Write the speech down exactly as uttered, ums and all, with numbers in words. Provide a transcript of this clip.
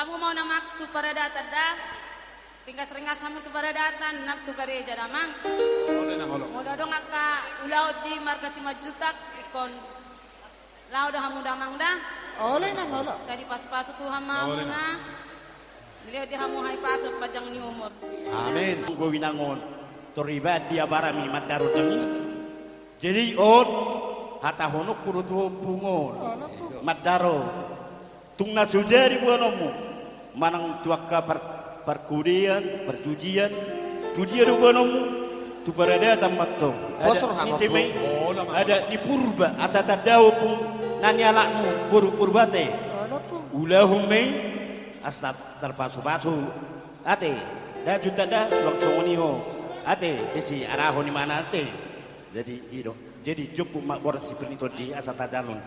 Hamu ma on amang tu paradatan da. Ringgas-ringgas hamu tu paradatan, nang tu gareja da amang. Olo nang olo. Molo adong angka ulaon di marga Simanjuntak, ingkon laho do hamu da amang da. Olo nang olo. Sai dipasu-pasu Tuhan ma hamuna. Dilehon di hamu hahipason, panjang ni umur. Amin. Anggo inangon, tor iba dia barami mandaro dami. Jadi on, hatahononku do tu ompung on. Mandaro. Tung na so jadi boanonmu manang tu angka par-, parkudean, parjujian, tu dia do boanonmu? Tu paradatan mantong. Adat ni Simanjuntak, adat ni Purba, asa tanda ompung na nialapmu boru Purba ate. Ulahon ma i asa ta-, tarpasu-pasu. Ate, da Juntak da, suang songon i ho. Ate, disi arahon i ma na ate. Jadi i do. Jadi jomput ma borhat si Pir ni Tondi asa tajanon.